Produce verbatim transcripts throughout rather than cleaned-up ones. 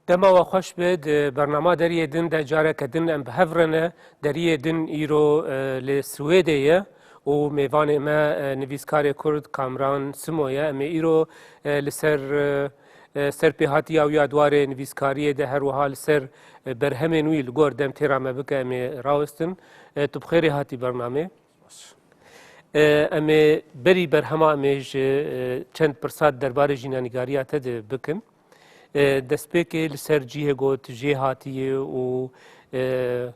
Dema we xweş be, di bernama Deriyê Din de careke din em bi hev re ne. Deriyê Din îro, e, li Swêdê ye û mêvanê me, e, nivîskarê Kurd Kamran Simo ye. Em ê îro, e, li ser, e, e, serpêhatiya wî ya di warê nivîskariyê de, her wiha li ser, e, berhemên wî li gor dem têra me bike, em ê rawestin. E, tu bi xêrê hatî bernamê. E, em ê berî berhema em ê ji, e, çend pirsa derbarê jînanîgariya te de bikin. E, destpêkê li ser cihê ku tu jê hatiye û, e,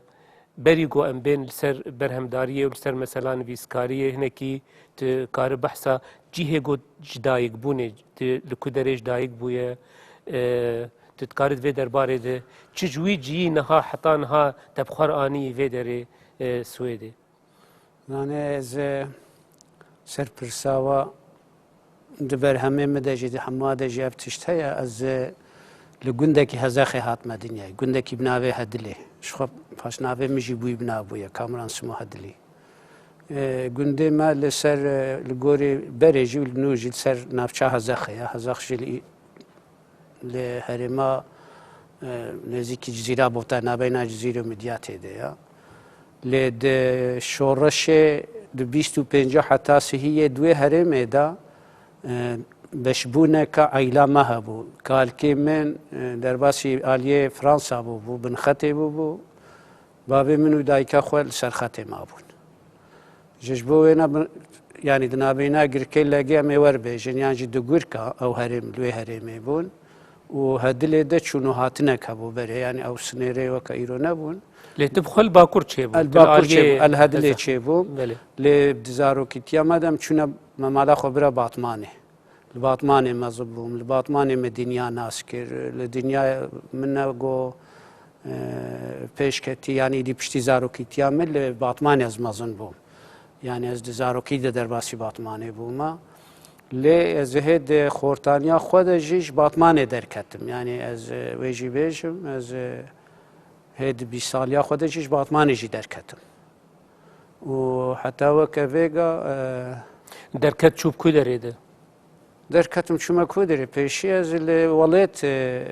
berî ku em bên li ser berhemdariyê û li ser mesela nivîskariyê, hinekî tu kari behsa cihê ku ji dayikbûnê, tu li ku derê ji dayik bûye, e, tu dikarî di vê derbarê de çi ji wî cihî niha, heta niha te bi xwe re anî vê derê, e, Swêdê? Nane ez, e, ser pirsa wa di berhemê min de jî, di hema de jî ev tişt heye. Ez, e, li gundekî Hezexê hatime dinyayê. Gundekî bi navê Hedilê. Ji xwe paşnavê min jî bûyî bi nav bûye, Kamran Simo Hedilî. E, gundê me li ser, e, li gorî berê jî û li nû jî li ser navça Hezexê ye. Hezex jî li li herêma, e, nêzîkî Cizîra Bota, nabeyna Cizîr û Midyatê de ya. Lê di şoreşê di bîst û pênca heta sihiyê di wê herêmê de, e, beşbûneke eylama hebû. Kalkê min, e, derbasî aliyê Fransa bûbû, bin xetê bûbû. Bavê min û dayika xwe li ser xetê mabûn. Ji, ji bo wêna bin, yanî di navbeyna girkê legê em ê werbêjin, yan jî di gurka ew herêm, li wê herêmê bûn û Hedilê de çûn û hatinek hebû berê, yanî ew sinêrê weke îro nebûn. Lê tu bi xwe li Bakur çêbû, El tu li Bakur aliyê çêbû, El Hedilê Hezar çêbû. Belê. Lê di zarokîtiya me de em çûne me mala xwe bira Batmanê. Li Batmanê mezin bûm, li Batmanê me dinya nas kir, li dinya min ne got, e, pêş ketî, yanî îdî piştî zarokîtiya min li Batmanê ez mezin bûm. Yanî ez di zarokî de derbasî Batmanê bûme. Lê ez hê di xortaniya xwe de jî ji Batmanê derketim. Yanî ez, e, wê jî bêjim, ez, e, hê di bîst saliya xwe de jî ji Batmanê jî derketim. Û heta weke vêga, e, Derket çû bi ku derê de? Derketim çûme ku derê? Pêşî ez li welêt, e,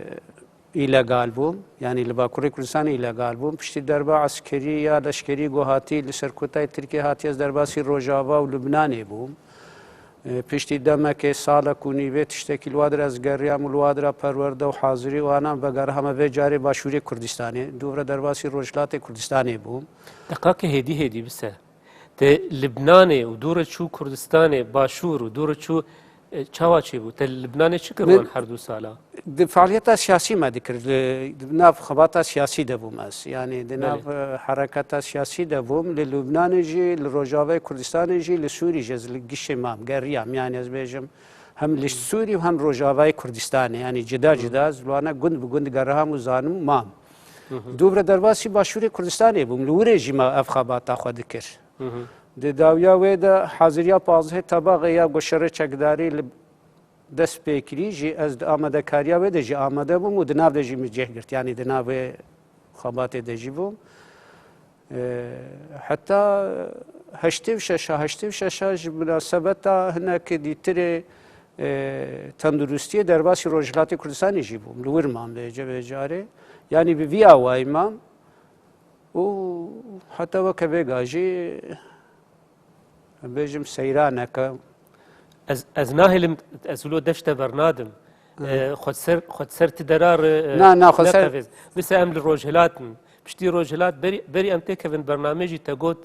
îlegal bûm. Yanî li Bakurê Kurdistanê îlegal bûm. Piştî derba eskerî ya leşkerî ku hatî li ser kotayê Tirkiyê hatî, ez derbasî Rojava û Lubnanê bûm. E, piştî demekê, salek û nîvê tiştekî li wa dir ez geriyam û li wa dira perwerde û hazirî û anan vegerihame vê carê Başûrê Kurdistanê. Dûv re derbasî Rojhilatê Kurdistanê bûm. Deqakê hêdî hêdî bise. Te Libnanê û dû re çû Kurdistanê Başûr û dû re çû, e, çawa çêbû? Te li Libnanê çi kir Min wan her du sala? Di faaliyeta siyasî me dikir. Li, di nav xebata siyasî de bûm ez. Yanî di nav, Belê. e, hereketa siyasî de bûm. Li Lubnanê jî, li Rojavayê Kurdistanê jî, li Sûrî jî ez li gişê mam, geriyam. Yanî ez bêjim hem li Sûrî û hem Rojavayê Kurdistanê. Yanî cida Hı. cida ez li wana gund bi gund geriham û zanim û mam. Hı hı. Dûv re derbasî Başûrê Kurdistanê bûm. Li wirê jî me ev xebata xwe dikir. Hı hı. Di dawiya wê de haziriya pazdehê Tebaxê ya goşerê çekdarî li dest pê kirî jî ez di amadekariya wê de jî amade bûm û di nav de jî min cih girt. Yanî di nav wê xebatê de jî bûm. E, heta heştê û şeş a, heştê û şeş a ji minasebeta hinekî dîtirê, e, tenduristiyê derbasî Rojhilatê Kurdistanê jî bûm. Li wir mam vê ce-, vê carê. Yanî bi vî awayî mam. Û heta weke vêga jî, em bêjim, seyraneke. Ez, ez nahêlim, ez wilo dev ji te bernadim. Hı. E, xwe ser, xwe ser ti derar, e, Na, na, xwe ser neqevêz. Bise em li Rojhilat in. Piştî Rojhilat berî, berî em têkevin bernamê jî te got,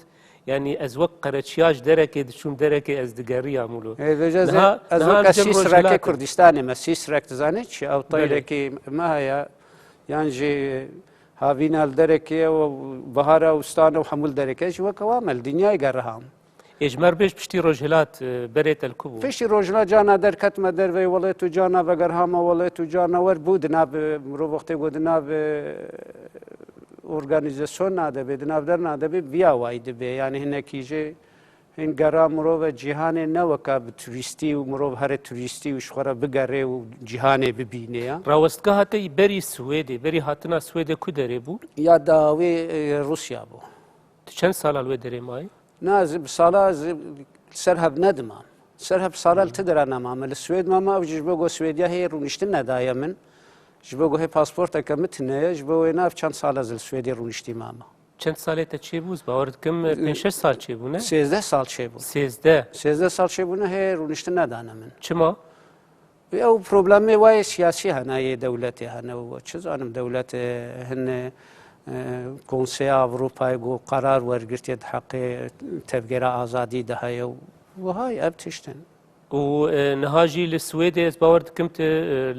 yanî ez wek qereçiya ji derekê diçûm derekê ez digeriyam wilo. Ê, vêce ez, Niha, ez niha weke em cem Sîsrekê Rojhilat in. Kurdistanê me. Sîsrek dizanî çi? Ew Belê. Teyreke me heye. Yan jî havîna li derekê ye û bihara û stan û hemû li derekê ye. Jî weke wa me li dinyayê geriham. Ê, ji me re bêj piştî Rojhilat, e, berê te li ku bû? Piştî Rojhilat carna derketime derveyî welêt û carna vegerhama welêt û carna wer bû. Di nav, e, mirov wextê ku di nav, e, organîzasyona de bê, di nav derna de bê, vî awayî dibe. Yanî hinekî jî hin gera mirov e cîhanê ne weke bi turîstî û mirov here turîstî û ji xwe re bigere û cîhanê bibîne ya. Rawestgeha te yî berî Swêdê, berî hatina Swêdê ku derê bû? Ya dawî, e, Rûsya bû. Tu çend sala li wê derê mayî? Na, ez bi sala ez li ser hev nedimam. Ser hev sala li ti dera nemam. Li Swêd mama, ew jî ji bo ku Swêdiya hê rûniştin nedaye min. Ji bo guhê pasporteke min tune ye, ji bo wê nav çend sal ez li Swêdê rûniştî mama. Çend salê te çêbû? Ez bawer dikim, pênc şeş sal çêbû, ne? Sêzdeh sal çêbû. Sêzdeh. Sêzdeh sal çêbûne, hê rûniştin nedane min. Çima? Ew problemê wayê siyasî hene, yê dewletê hene û çi zanim, dewletê hin, e, Konseya Ewropayê got qerar wergirtiye di heqê tevgera azadî de heye û wiha ye, ev tiştin. Û, e, niha jî li Swêdê ez bawer dikim tu, e,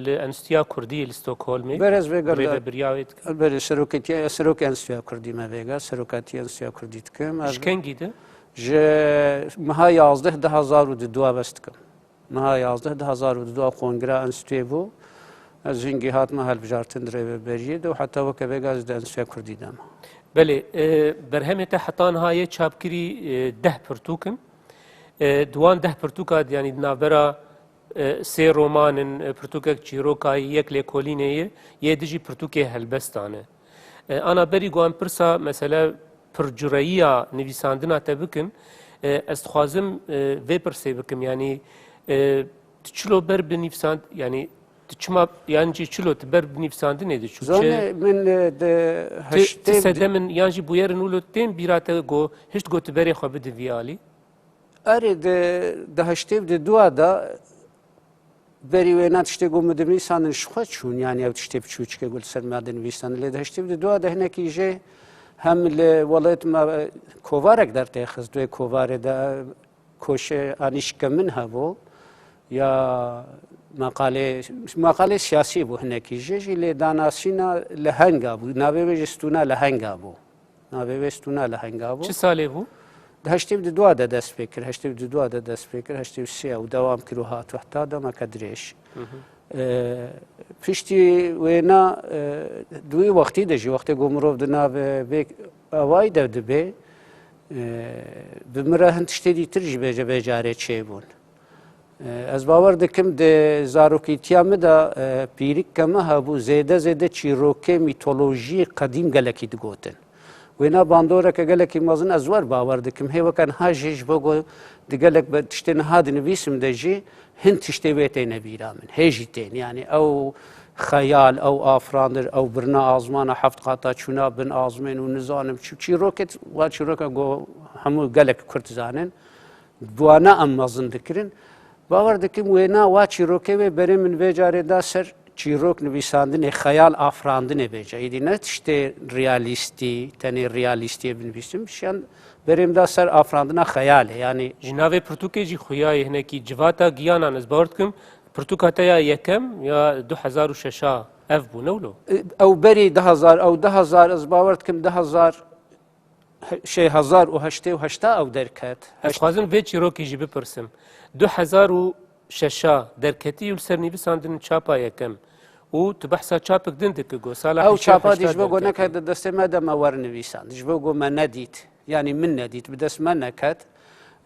li Enstitûya Kurdî li Stockholmê Berez vêga li rêvebiriya wê dikim. Berê seroketiya, serokê Enstitûya Kurdî me vêga, serokatiya Enstitûya Kurdî dikim. Ez Ji kengî de? Ji meha yazdeh du hezar û du bes dikim. Meha yazdeh du hezar û du kongra Enstitûyê bû. Ez hingî hatime hilbijartin di rêveberiyê de û heta weke vêga ez di Enstitûya Kurdî de me. Belê, e, berhemê te heta niha yê çapkirî, e, deh pirtûk in. E, di wan deh pirtûka de, yanî di navbera, e, sê roman in, e, pirtûkek çîroka ye, yek lêkolînê ye, yê di jî pirtûkê helbestan e. E, ana berî ku em pirsa, mesele, pircureyiya nivîsandina te bikin, e, ez dixwazim, e, vê pirsê bikim, yanî, e, tu çilo ber bi nivîsand-, yanî tu çima, yan jî çilo tu ber bi nivîsandinê diçû? Zanê, min, e, di Ti, ti heştê sedemin yan jî bûyerin wilo tên bîra te ku hişt ku tu berê xwe bidî vî alî? Erê, di, di heştê û dua de berî wêna tiştê ku min dinivîsandin ji xwe çûn, yanî ew tiştê biçûçike ku li ser me dinivîsandin. Lê di heştê û dua de hinekî jê hem li welat me kovarek dertêxist, wê kovarê de koşê anîşke min hebû, ya meqalê, meqalê siyasî bû hinekî jê jî, lê danasîna lehenga bû, navê wê jî Stûna Lehenga bû. Navê wê Stûna Lehenga bû. Çi salê bû? Di heştê û dua de dest pê kir, heştê û dua de dest pê kir, heştê û sê û dewam kir û hat heta demeke dirêj. Hı hı. E, piştî wêna, e, di wî wextî de jî, wextê ku mirov di nav vê awayî de dibe, e, bi min re hin tiştê dîtir jî bêje vê carê çêbûn. Ez bawer dikim di zarokîtiya min de, e, pîrikeke me hebû, zêde zêde çîrokê mîtolojiyê qedîm gelekî digotin. Wêna bandoreke gelekî mezin ez wer bawer dikim. Hê weke niha jî ji bo ku di gelek be-, tiştê niha dinivîsim de jî hin tiştê wê têne bîra min. Hê jî tên. Yanî ew xeyal, ew afrandir, ew birina azmana heft qata çûna bin azmên û nizanim çi, çîrokê, wa çîroka ku hemû gelek Kurd zanin. Bi wana em mezin dikirin. Bawer dikim wêna wa çîrokê wê berê min vê carê da ser çîrok nivîsandinê, xeyal afirandinê bêje. Êdî ne tiştê realîstî, tenê realîstiyê binivîsim. Şiyan berê min da ser afirandina xeyalê. Yanî Ji navê pirtûkê jî xuya ye hinekî civata giyanan. Ez bawer dikim pirtûka te ya yekem ya du hezar û şeş a ev bû, ne wilo? Ew berî du hezar, ew du hezar, ez bawer dikim du hezar, he-, şey, hezar û heştê û heşta ew derket. Ez dixwazim vê çîrokî jî bipirsim. Du hezar û şeş a derketî û li ser nivîsandin çapa yekem. Û tu behsa çapek din dikî ku sala Ew heyşê çapa dî heşta ji bo ku derketî. Neket di destê me de me wer nivîsand. Ji bo ku me nedît. Yanî min nedît. Bi dest me neket.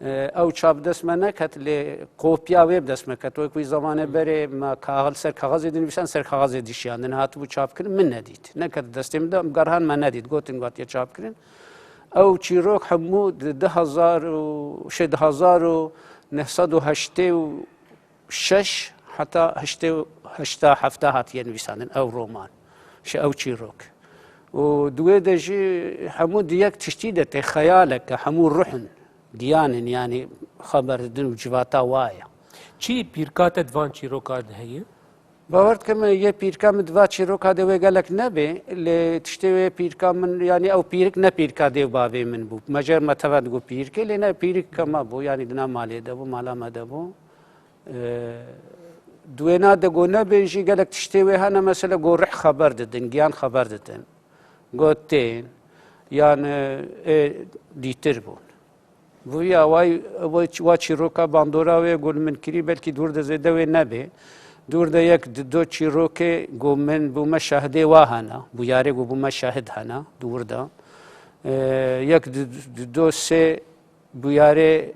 E, ew çap bi dest me neket, lê kopya wê bi dest me ket. Wek wî zemanê berê me kaxil ser kaxezê dinivîsand, ser kaxezê dişiyandin. Hatibû çapkirin, min nedît. Neket di destê min de, em gerhan me nedît. Gotin ku hatiye çapkirin. Ew çîrok hemû di du hezar û, şey, du hezar û neh sed û heştê û şeş heta heştê û heşta hefta hatiye nivîsandin ew roman. Ji ew çîrok. Û di wê de jî hemû di yek tiştî de tê, xeyaleke, hemû ruh in, giyan in, yanî xeber didin û civata wa ye. Çi pîrka te di van çîroka de heye? Bawer dikim, yê pîrka min di va çîroka de wê gelek nebê, lê tiştê wê pîrka min, yanî ew pîrik ne pîrka dê û bavê min bû. Me jê re me teva digot pîrikê, lê ne pîrikeke me bû, yanî di nav malê de bû, mala me de bû. E, di wêna de got nebê jî gelek tiştê wê hene, mesela got rih xeber didin, giyan xeber didin. Got tên, yan, e, ê dîtir bûn. Vûya way, wa çîroka bandora wê ku li min kirî, belkî dûr de zêde wê nebê. Dûr de yek di do çîrokê ku min bûme şahidê wa hene, bûyarê ku bûme şahid hene, dûr de. E, yek di, di do sê bûyarê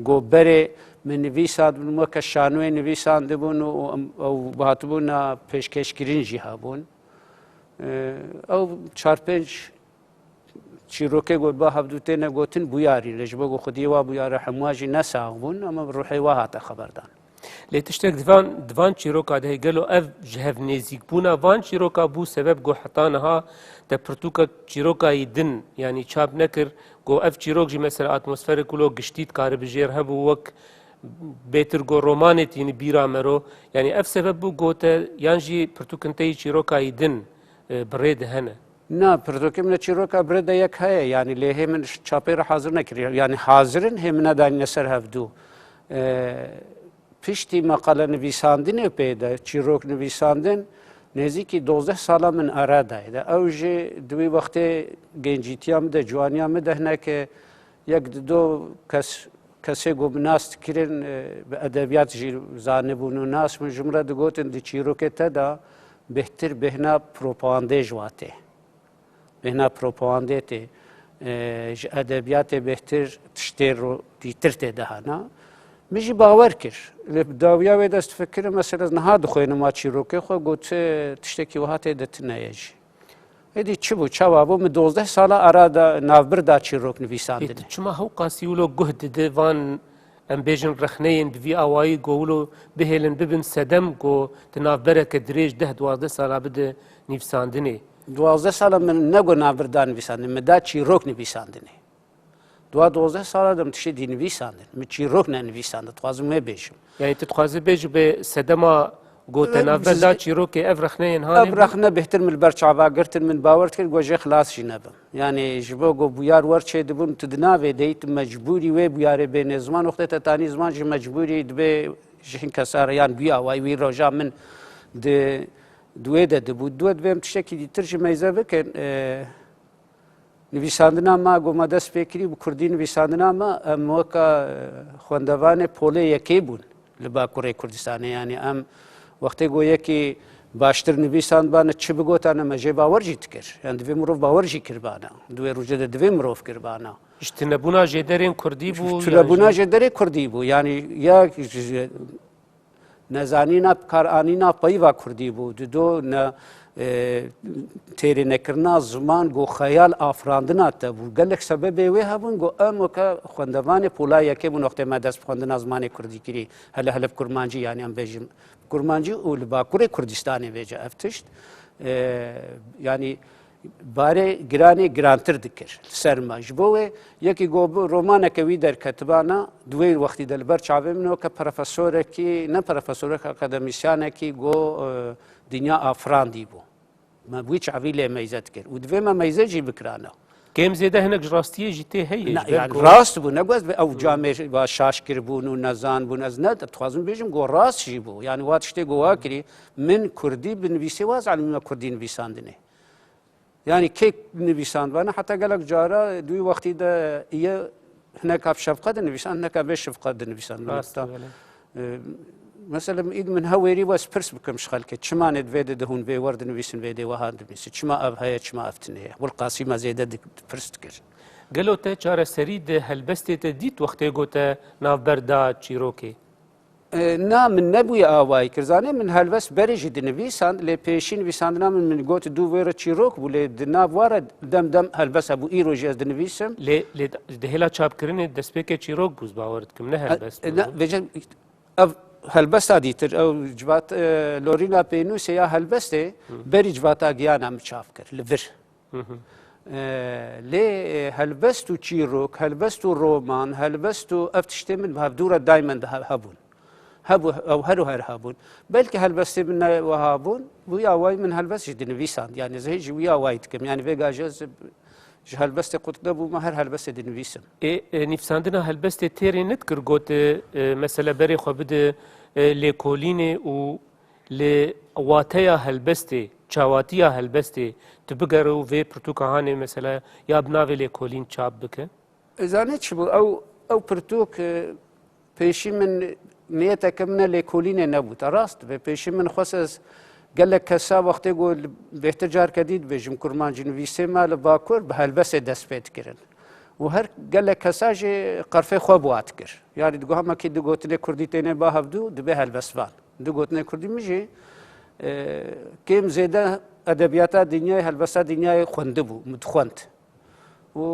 ku berê min nivîsandibûn, weke şanoyê nivîsandibûn û em, ew hatibûna pêşkêşkirin jî hebûn. E, ew çar pênc çîrokê ku ba hevdû têne gotin bûyarî, lê ji bo ku xwediyê wa bûyare hemûa jî ne sax bûn, ama bi ruhê wa hate xeberdan. Lê tiştek di van, di van çîroka de heye, gelo ev ji hev nêzîkbûna van çîroka bû sebeb ku heta niha te pirtûka çîroka yî din, yanî çap nekir, ku ev çîrok jî mesela atmosferek wilo giştî dikare bi jêr hebû wek bêtir ku romanê tîni bîra mero, yanî ev sebeb bû ku te yan jî pirtûkin te yî çîroka yî din, e, bi rê de hene? Na, pirtûkê min çîroka bi rê de yek heye, yanî lê hê min ş-, çapê re hazir nekiriye. Yanî hazir in, hê min nedanîne ser hevdû. E, Piştî meqale nivîsandinê pê de, çîrok nivîsandin, nêzîkî dozdeh sala min ara dayê de. Ew jî di wî wextê gencîtiya min de, ciwaniya min de hineke yek di do kes, kesê ku min nas dikirin, e, bi edebiyat jî zanibûn û nas bûn, ji min re digotin, di çîrokê te de bêhtir bêhna propagandê ji wa tê. Bêhna propagandê tê, e, ji edebiyatê bêhtir tiştê ro-, dîtir tê de hene. Min jî bawer kir. Lê bi dawiya wê dest fikirim, mesela niha dixwênim a çîrokê xwe, got, e, tiştekî wiha tê de tune ye jî. Êdî çi bû, çawa bû? Min dozdeh sala ara da navbir da çîrok nivîsandinê. Ê, tu çima hewqasî wilo guh dide van, em bêjin, rexneyên bi vî awayî ku wilo bihêlin bibin sedem ku di navbereke dirêj deh duwazdeh sala bide nivîsandinê? Duwazdeh sala min ne ku navbir da nivîsandinê, min da çîrok nivîsandinê. Dua dozdeh sala de min tiştê dî nivîsandin. Min çîrok nenivîsand, dixwazim wê bêjim. Yanî tu dixwazî bêjî bê sedema ku te Ev navber da çîrokê, ev rexneyên hanê Ev bûn? Rexne bêhtir min li ber çava girtin, min bawer dikir ku jê xilas jî nebim. Yanî ji bo ku bûyar wer çêdibûn, tu di navê de yî, tu mecbûrî wê bûyarê bênê ziman, wextê te tanî ziman jî mecbûrî dibê ji hin kesa re yan bî awayî wî roja min di, di wê de dibû. Di wê dibê em tiştekî dîtir jî meyze bikin. E, Nivîsandina me, ku me dest pê kirî, bi kurdî nivîsandina me, em weka, e, xwendevanê polê yekê bûn li Bakurê Kurdistanê. Yanî em wextê ku yekî baştir nivîsandbane, çi bigotane, me jê bawer jî dikir. Yanî divê mirov bawer jî kiribane. Di wê rojê de divê mirov kiribane. Ji tunebûna jêderên kurdî bû, Ji ya tunebûna jî jêderê kurdî bû. Yanî ya ji, Nezanîna bikaranîna peyva kurdî bû, dido ne, e, têrê nekirina ziman ku xeyal afirandina te bû. Gelek sebebê wê hebûn ku em weke xwendevanê pola yekê bûn wextê me dest bi xwendina zimanê kurdî kirî. Hele hele bi kurmancî, yanî em bêjin kurmancî û li Bakurê Kurdistanê vêce ev tişt. E, yanî barê giranê girantir dikir li ser me. Ji bo wê yekî ku bi romaneke wî derketibana, di wê wextî de li ber çavê min weke profesorekî, ne profesorek, akademîsyanekî ku, e, dinya afirandî bû. Me bi wî çavî lê meyze dikir. Û divê me meyze jî bikirana. Kêm zêde hinek ji rastiyê jî tê heye, Na, ji ber yani ku rast bû, ne ku ez ew camê va şaş kiribûn û nezan bûn. Ez ne, dixwazim bêjim ku rast jî bû. Yani wa tiştê ku wa kirî, min kurdî binivîsê, wa zanî me kurdî nivîsandinê. Yani kê nivîsandibane, heta gelek cara di wî wextî de ye hineka bi şefqe dinivîsan, hineka bê şefqe dinivîsan. Rast, Heta, bele. e, mesela, îd min hewêrî wez pirs bikim ji xelkê, çima nê divê de hûn vê wer dinivîsin, vê dê weha dinivîsin, çima ev heye, çima ev tune ye? Wilqasî me zêde dik-, pirs dikir. Gelo te çareserî di helbestê te dît wextê ku te navber da çîrokê? E, na, min nebûye awayî kir. Zanê, min helbest berê jî dinivîsand, lê pêşî nivîsandina min, min got, dû vê re çîrok bû, lê di nav wa re dem dem helbest hebû. Îro jî ez dinivîsim. Lê, lê di hêla çapkirinê destpêkê çîrok bû, ez bawer dikim, ne E, helbest e, bû. Ne, vêce, ev helbesta dîtir, ew civat, e, Lorîna Pênûsê ya helbestê, Hı. berî civata giyana min çap kir, li vir. Hı hı. E, lê, e, helbest û çîrok, helbest û roman, helbest û ev tiştê min bi hevdû re daymen de he-, hebûn. Hebû, ew her û her hebûn. Belkî helbestê min ne wiha bûn, wî awayî min helbest jî dinivîsand. Yani ez hê jî wî awayî dikim. Yani vêga jî ez ji helbestê qut nebûme, her helbestê dinivîsim. Ê, e, nivîsandina helbestê têrê nedikir got, e, e, mesela berê xwe bide, e, lêkolînê û li wateya helbestê, çawatiya helbestê, tu bigere û vê pirtûka hanê mesela ya bi navê lêkolîn çap bike? Ez zanî çi bû? Ew, ew pirtûk, e, pêşî min niyeteke min e lêkolînê nebû. Te rast dibê. Pêşî min xwest ez gelek kesa wextê ku li, bêhtir carke dî dibêjim, kurmancî nivîsê me li Bakur bi helbestê dest pê dikirin. Û her gelek kesa jî qerfê xwe bi wa dikir. Yani digot, hema kî du gotinê kurdî têne ba hevdû, dibê helbestvan. Du gotinê kurdî min jî, e, kêm zêde edebiyata dinyayê, helbesta dinyayê xwendibû, min dixwend. û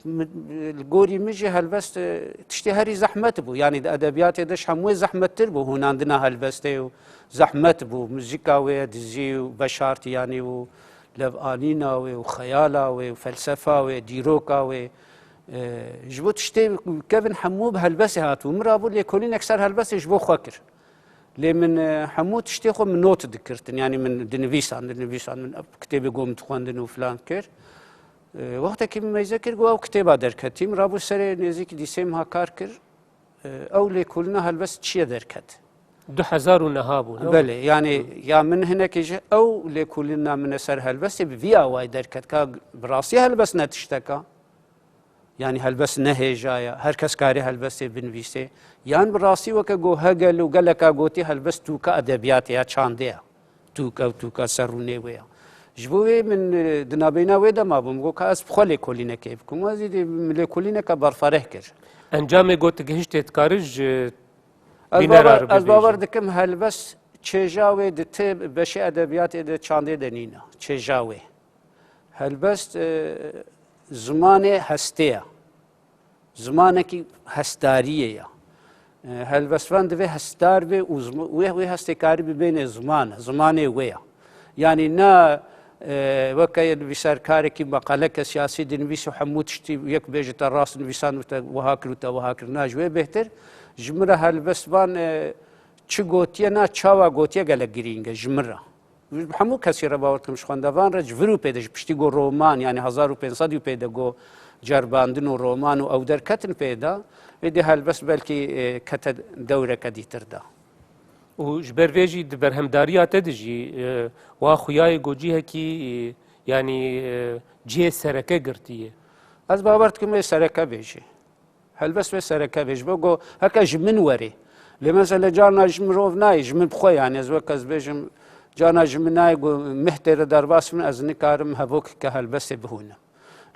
min, li gorî min jî helbest, e, tiştê herî zehmet bû. Yanî di edebiyatê de ji hemûyê zehmettir bû hûnandina helbestê û zehmet bû. Muzîka wê, dizî û veşartiyanî û levanîna wê û xeyala wê û felsefa wê, dîroka wê. E, ji bo tiştê kevin hemû bi helbestê hatibû. Min rabû lêkolînek ser helbestê ji bo xwe kir. Lê min, e, hemû tiştê xwe min not dikirtin. Yanî min dinivîsan, dinivîsan, min ev kitêbê got min dixwendin û filan kir. E, wextekî min meyze kir, got ew kitêba derketî. Min rabû serê nêzîkî dîsê min ha kar kir. E, ew lêkolîna helbest çiye derket? Du hezar û neha bû, ne? Belê, yanî ya min hinekî ji ew lêkolîna min e ser helbestê bi vî awayî derket. Ka bi rastî helbest ne tişteka. Yanî helbest ne hêja ye. Her kes karê helbestê binivîsê. Yan bi rastî weke got Hegel û geleka gotî helbest tûka edebiyatê ya, çandê ye. Tûk ew tûka ser rûnê wê ya. Ji bo wê min, e, di nabeyna wê de mabûm. Got ka ez bi xwe lêkolînekê bikim. Ez êdî min lêkolîneka berfereh kir. Encamê got tu gihiştê dikari ji Ez bînera bawer, ez bibêjî. Bawer dikim helbest çêja wê di ti beşê edebiyatê de, çandê de nîne. Çêja wê. Helbest, e, zimanê hestê ye. Zimanekî hestdariyê ye. E, helbestvan divê hestdar be û zim-, wê, wê hestê karî bibêne ziman, zimanê wê ye. Yanî na, e, weke nivîsarkarekî meqaleke siyasî dinivîs û hemû tiştî yek bêje te rast nivîsand û te wiha kir û te wiha kir. Na ji wê bêhtir ji min re helbestvan, e, çi gotiye, na çawa gotiye gelek girîng e ji min re. Ji hemû kesî re bawer dikim, ji xwendevan re, ji vir û pê de, ji piştî got roman, yanî hezar û pênc sed û pê de got ceribandin û roman û ew derketin pê de, êdî helbest belkî, e, kete dewreke dîtir de. Û ji ber vê jî di berhemdariya te de jî, e, wa xuyayê got cihekî, e, yanî, e, cihê sereke girtiye. Ez bawer dikim wê sereke bêjî. Helbest wê sereke bê. Ji bo ku heke ji min werê. Lê mesela carna ji mirov nayê, ji min bi xwe, yanî ez wek ez bêjim, carna ji min nayê ku mih tê re derbas bin, ez nikarim hevokeke helbestê bihûnim.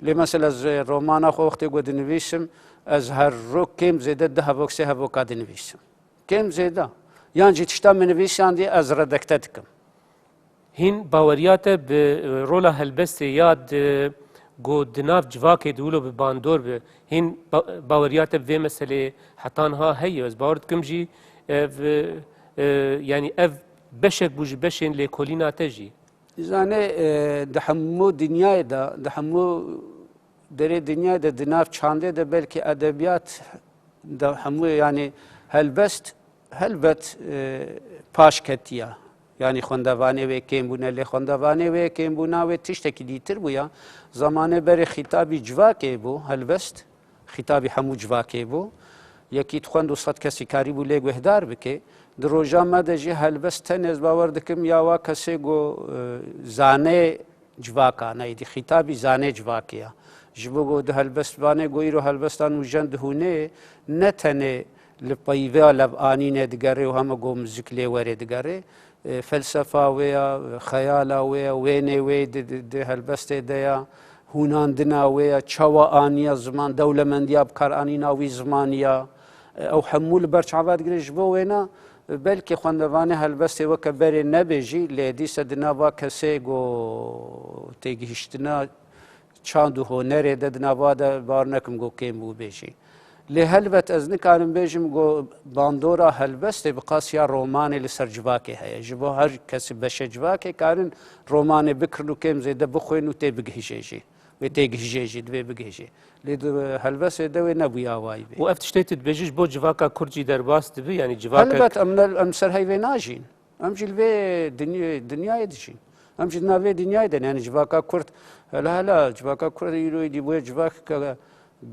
Lê mesela ez romana xwe wextê ku dinivîsim, ez her rok kêm zêde du hevok, sê hevoka dinivîsim. Kêm zêde. Yan jî tişta min nivîsandî ez redekte dikim. Hîn baweriya te bi, e, rola helbestê ya di, ku di nav civakê de wilo bi bandor be, hîn ba-, baweriya te bi vê meseleyê heta niha heye? Ez bawer dikim jî ev, e, e, yanî ev beşek bû ji beşên lêkolîna te jî. Zanê, e, di hemû dinyayê de, di hemû derê dinyayê de, di nav çandê de belkî edebiyat de hemû, yanî helbest, helbet, e, paş ketiya. Yanî xwendevanê wê kêm bûne, lê xwendevanê wê kêmbûna wê tiştekî dîtir bûya. Zamanê berê xîtabî civakê bû, helbest, xîtabî hemû civakê bû. Yekî dixwend û sed kesî karîbû lê guhdar bike. Di roja me de jî helbest tenê, ez bawer dikim, ya wa kesê ku, e, zanê civaka, ne êdî xîtabî zanê civakê ya. Ji bo ku di helbestvanê ku îro helbestan nûjen dihûne, ne tenê li peyva levanînê digere û hema ku muzîk lê werê digere. E, felsefa wê ya, xeyala wê ya, wênê wê di, di, di helbestê de ya, hûnandina wê ya, çawa aniya ziman, dewlemendiya bikaranîna wî zimanî ya. E, ew hemû li ber çava digire. Ji bo wêna, e, belkî xwendevanê helbestê weke berê nebe jî, lê dîse di nava kesê ku têgihiştina çand û honerê de di nava de bar nekim ku kêm bû bê jî. Lê helbet ez nikarim bêjim ku bandora helbestê bi qasiya romanê li ser civakê heye. Ji bo her kesî beşe civakê karin romanê bikirin û kêm zêde bixwên û tê bigihîjê jî. Wê têgihîjê jî, divê bigihîjê. Lê di helbestê de wê nebûye awayî bê. Û ev tiştê tu dibêjî ji bo civaka Kurd jî derbas dibe, yanî civakek Helbet em ne, em ser heyvê najîn. Em jî li vê dinyê-, dinyayê dijîn. Em jî di nav vê dinyayê de ne, yanî civaka Kurd, hela hela civaka Kurd îro êdî bûye civakeke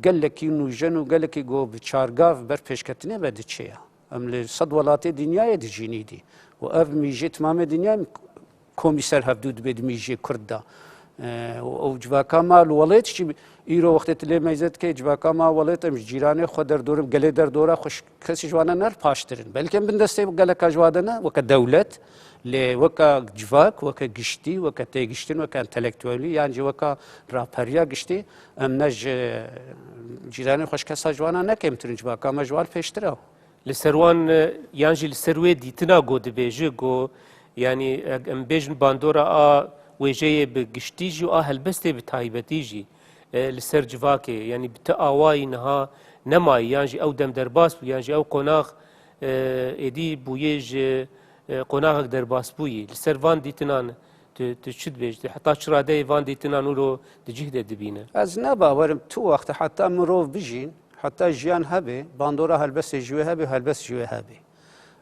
gelekî nûjen û gelekî ku bi çargav ber pêşketinê ve diçe ya. Em li sed welatê dinyayê dijîn êdî. Û ev mîjê timamê dinyayê komî ser hevdû dibe di mîjê Kurd de. E, û ew civaka ma li welêt jî îro wextê tu lê meyze dikey, civaka ma welêt em ji cîranê xwe derdor in, gelê derdora xwe ji kesî ji wana ne paştir in. Belkî em bin destê geleka ji wa de ne, weke dewlet, lê weke civak, weke giştî, weke têgiştin, weke entelektuelî, yan jî weke raperiya giştî, em ne ji cîranê xwe ji kesa ji wana ne kêmtir in, civaka me ji wan pêştir e. Li ser wan, e, yan jî li ser wê dîtina ku dibêje ku, yanî, e, em bêjin bandora a wêjeyê bi giştî jî û a helbestê bi taybetî jî, E, li ser civakê, yanî bi ti awayî niha nemayî, yan jî ew dem derbas bû, yan jî ew qonax, e, êdî bûyê ji, e, qonaxek derbas bûyî. Li ser van dîtinan tu, tu çi dibêjî? Heta çi radeyê van dîtinan ûro di cih de dibîne? Ez ne bawerim tu wexte heta mirov bijîn, heta jiyan hebe, bandora helbestê ji wê hebe, helbest ji wê hebe.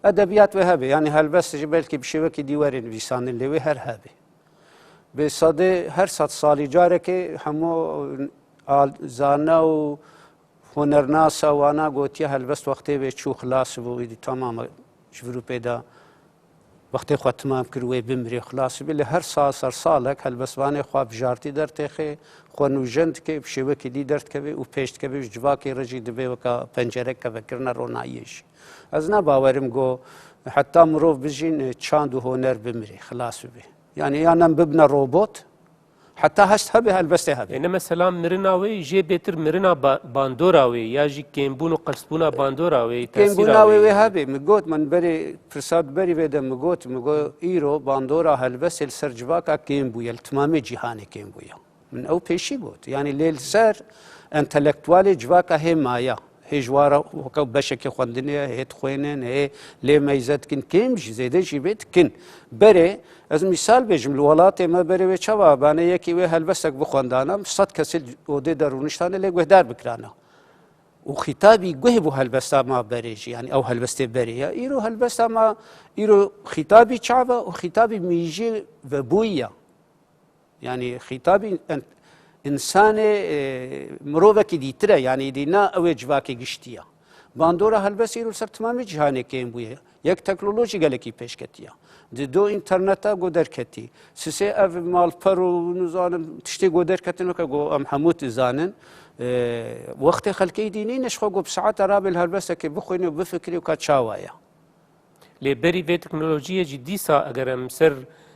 Edebiyat wê hebe, yanî helbest jî belkî bi şêwekî dî were nivîsandin, lê wê her hebe. Bi sedê her sed salî carekê hemû al-, zana û hunernasa wana gotiye helbest wextê wê çû xilas bû, îdî tamam e, ji vir û pê de wextê xwe timam kir, wê bimirê xilas bî. Lê her sal ser salek helbestvanê xwe bijartî dertêxê, xwe nûjen dike, bi şêwekî dî derdikeve û pêş dikeve, ji civakê re jî divê weka pencerek keve kirine ronahiyê jî. Ez ne bawerim go heta mirov bijîn, çand û honer bimirê, xilas bibe. Yani, yan em bibine robot, heta hest hebe, helbestê hebe. Ê, ne mesela mirina wê jê bêtir mirina ba-, bandora wê ya jî kêmbûn û qirstbûna bandora wê, tesîra Kêmbûna wê wê wê hebe. Min got, min berê, pirsa berî vê de min got, min got, îro bandora helbestê li ser civaka kêm bûye, li timamê cîhanê kêm bûye. Min ew pêşî got. Yanî lê li ser entelektualê civaka hê maya. Hê ji wara weke beşekê xwendinê ye, hê dixwênin, hê lê meyze dikin, kêm jî, zêde jî bê dikin. Berê, ez mîsal bêjim, li welatê me berê wê çawa bane yekî wê helbestek bixwendana, sed kesê li odê de rûniştane lê guhdar bikirana. Û xîtabî guh bû helbesta ma berê jî, yanî ew helbestê berê ye. Îro helbesta ma, îro xîtabî çawa û xîtabî mîjî vebûyî ye. Yanî xîtabî en-, însanê, e, mirovekî dîtir e, yanî dî na ew ê civakê giştî ye. Bandora helbestê îro li ser timamê cîhanê kêm bûye. Yek teknolojî gelekî pêş ketiye. Di do înterneta go derketî. Sisê ev malper û nizanim tiştê go derketin weke go em hemû dizanin. E, wextê xelkê îdî nîne ji xwe go bi saeta rabê li helbestekê bixwîne û bifikirê û ka çawa ye. Lê berî vê teknolojiyê jî dîsa eger em ser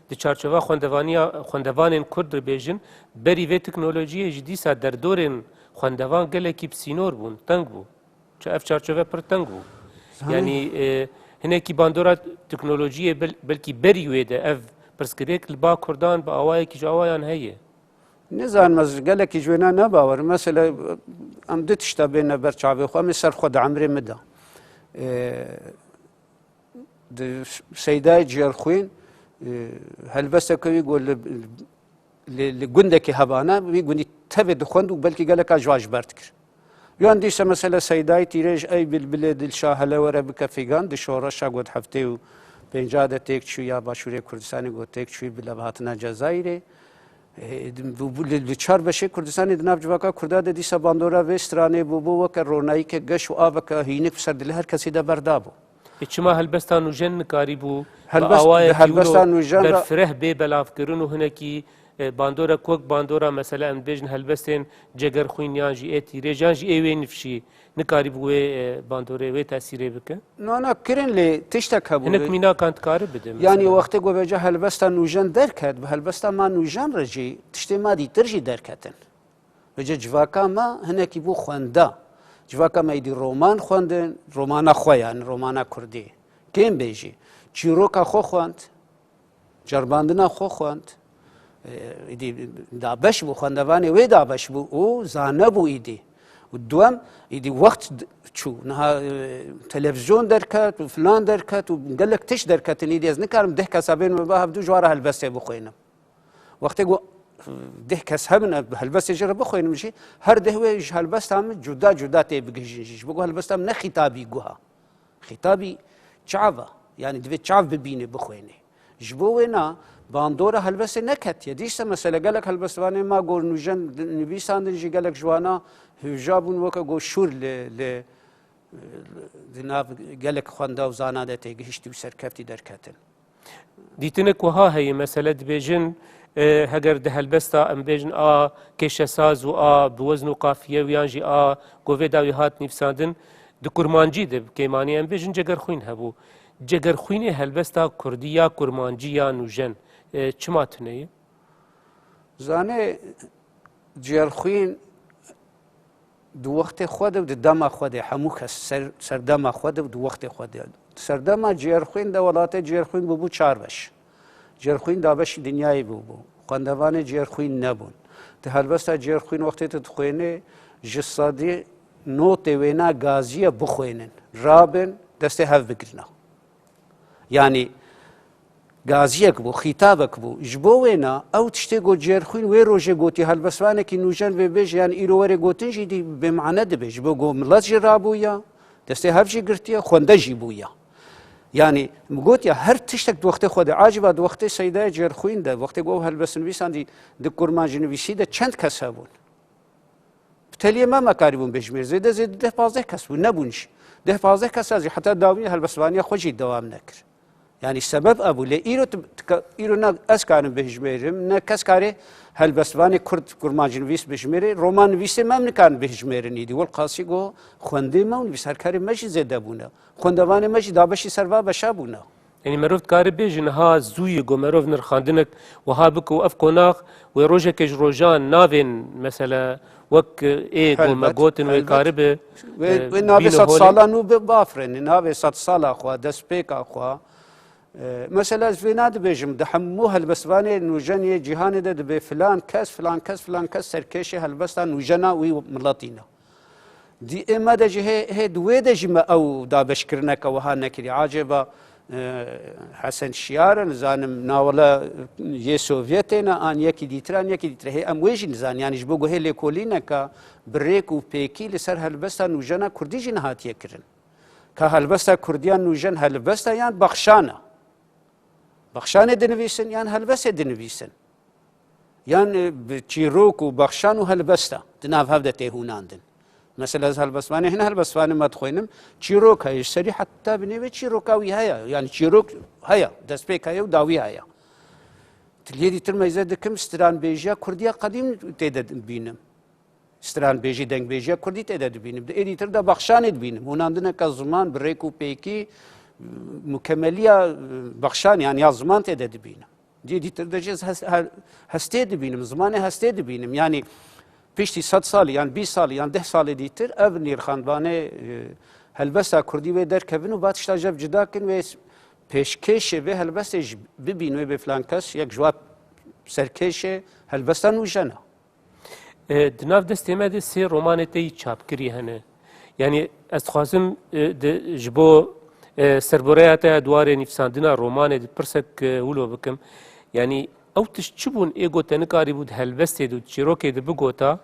di çarçova xwendevaniya, xwendevanên kurd re bêjin, berî vê teknolojiyê jî dîsa derdorên xwendevan gelekî bi sînor bûn, teng bû. Çi ev çarçove pir teng bû. Zanim. Yanî, e, hinekî bandora teknolojiyê bel-, belkî berî wê de ev pirsgirêk li ba kurdan bi awayekî ji awayan heye. Nizanim ez gelekî ji wêna ne bawer. Mesela, em du tişta bêne ber çavê xwe, em ê ser xwe di emrê min de. E, Di Seydayê Ciyerxwîn, e, helbesteke wî got li, li, li gundekî hebana, wî gundî tevê dixwend û belkî geleka ji wan ji ber dikir. Yan dîse mesela Seydayê Tîrêj, ey bilbilê dil şa hele were bike fîgan, di şoreşa got heftê û pênca de têk çû ya Başûrê Kurdistanê got têk çûyî bi lev hatina Cezayirê. E, bu, bu, li, li çar beşê Kurdistanê di nav civaka Kurda de dîsa bandora vê stranê bû, bû weke ronayîke geş û aveke hînik bi ser dilê her kesî de berdabû. E, çima helbesta nûjen nikarîbû bi Helbest-, awayekî helbesta wilo nûjen re- berfireh bê belavkirin û hinekî, e, bandorek wek bandora, mesela, em dibêjin helbestên Cegerxwîn yan jî ê Tîrêj yan jî ê wê nifşî nikarîbû wê, e, bandorê, wê tesîrê bike? Na, na, kirin lê tiştek hebû. Hinek mînakan dikarî bide, yanî mesela. Wextê ku vêca helbesta nûjen derket, bi helbesta ma nûjen re jî tiştê ma dîtir jî derketin. Vêca civaka me hinekî bû xwenda. Civaka me êdî roman xwendin, romana xwe, yanî romana kurdî. Kêm bê jî. Çîroka xwe xwend. Cerbandina xwe xwend. E, îdî dabeş bû, xwendevanê wê dabeş bû û zane bû îdî. Û duwem, îdî wext d-, çû. Niha, e, televîzyon derket û filan derket û gelek tişt derketin îdî. Ez nikarim deh kesa bên min ba hevdû ji wan re helbestê bixwînim. Wextê ku deh kes hebin, ez bi helbestê jê re bixwînim jî, her deh wê ji helbesta min cuda cuda tê bigihîjin jî. Ji bo ku helbesta min ne xîtabî guha. Xîtabî çav e. Yanî divê çav bibînê, bixwênê. Ji bo wê na bandora helbestê neketiye. Dîsa mesele gelek helbestvanê ma gor nûjen nivîsandin jî gelek ji wana hêja bûn weke go şûr li, li, di nav gelek xwenda û zana de têgihiştî û serkeftî derketin. Dîtinek wiha heye, mesele dibêjin, e, heger di helbesta, em bêjin, a kêşesaz û a bi wezn û qafiye û yan jî a govê dawî hat nivîsandin, di kurmancî de, bi kêmanî em bêjin, Cegerxwîn hebû. Cegerxwînê helbesta kurdî ya kurmancî ya nûjen, e, çima tune ye? Zanê, Ciyerxwîn di wextê xwe de û di dema xwe de, hemû kes ser, serdema xwe de û di wextê xwe de. Serdema Ciyerxwîn de welatê Ciyerxwîn bûbû çar beş. Ciyerxwîn dabeşî dinyayê bûbû. Xwendevanê Ciyerxwîn nebûn. Di helbesta Cêrxwîn wextê tu dixwênê, ji sedî notê wêna gazî ye bixwênin. Rabin, destê hev bigirina. Yanî gaziyek bû, xîtavek bû. Ji bo wêna ew tiştê got Cêrxwîn wê rojê gotî helbestvanekî nûjen vê bêje, yan îro were gotin jî dî bêmane dibe. Ji bo got milet jî rabûya, destê hev jî girtiye, xwende jî bûya. Yanî min gotiya her tiştek di wextê xwe de, aciba di wextê Seydayê Cêrxwîn de, wextê ku ew helbestnivîsan dî di kurmancnivîsî de çend kes hebûn? Bi teliyê me me karîbûn bêjmêr. Zêde zêde deh pazdeh kes bûn, nebûn jî. Deh pazdeh kesa jî heta dawî helbestvaniya xwe jî dewam nekir. Yanî sebeb ebû. Lê îro tu, tu ka-, îro ne ez karim bihijmêrim, ne kes karê helbestvanê kurd, kurmancnivîs bijmêrê, romannivîsê me em nikarin bihijmêrin îdî. Welqasî go xwendê me û nivîsarkarê me jî zêde bûne. Xwendevanê me jî dabeşî ser va beşa bûne. Yanî merov dikare bêje niha zû ye ku merov nirxandinek wiha bike û ev qonax wê rojekê ji rojan navên, mesela, wek ê ku me Helbet, gotin wê helbet. karibe, Wê, e, wê navê bîne sed holê. sala nû bi-, bafirêne, navê sed sala xwe, destpêka xwe. E, mesela ez vê nadibêjim, di hemû helbestvanê nûjen yê cîhanê de dibê filan kes, filan kes, filan kes serkêşê helbesta nûjena wî miletî ne. Di ê me de jî hê, hê di wê de jî me ew dabeşkirineke wiha nekirî. Acêba, e, Hesen Şiyar e, nizanim navela yê Sovyetê ne, an yekî dîtir, an yekî dîtir. Hê em wê jî nizanin. Yanî ji bo guhê lêkolîneke bi rêk û pêkî li ser helbesta nûjena kurdî jî nehatiye kirin. Ka helbesta kurdiya nûjen helbesta yan baxşan e? Baxşanê dinivîsin yan helbestê dinivîsin? Yan, e, bi çîrok û baxşan û helbesta di nav hev de tê hûnandin. Mesela ez helbestvanê, hin helbestvanê me dixwînim, çîrok heye, ji serî heta binê wê çîroka wî heye. Yanî çîrok heye, destpêk heye û dawî heye. Tiliyê dîtir meyze dikim, stranbêjiya kurdiya qedîm tê de bînim. Stranbêjî, dengbêjiya kurdî tê de dibînim. Di êdîtir de baxşanê dibînim. Hûnandineke ziman bi rêk û pêkî, mukemeliya, e, baxşan, yan ya ziman tê de dibînim. Di êdîtir de jî ez hes-, he-, hestê dibînim, zimanê hestê dibînim. Yanî piştî sed salî, yan bîst salî, yan deh salê dîtir ev nîrxandvanê, e, helbesta kurdî wê derkevin û va tişta jev cida kin, wê s-, pêşkêşê vê helbestê jî bibîn, wê bê filan kes, yek ji wa serkêşê helbesta nûjen e. E, di nav destê me de sê romanê te yî çapkirî hene. Yanî ez dixwazim, e, di, ji bo, e, serboreya te ya di warê nivîsandina romanê de pirsek, e, wilo bikim. Yanî ew tişt çi bûn ê ku te nikarîbû di helbestê de û di çîrokê de bigota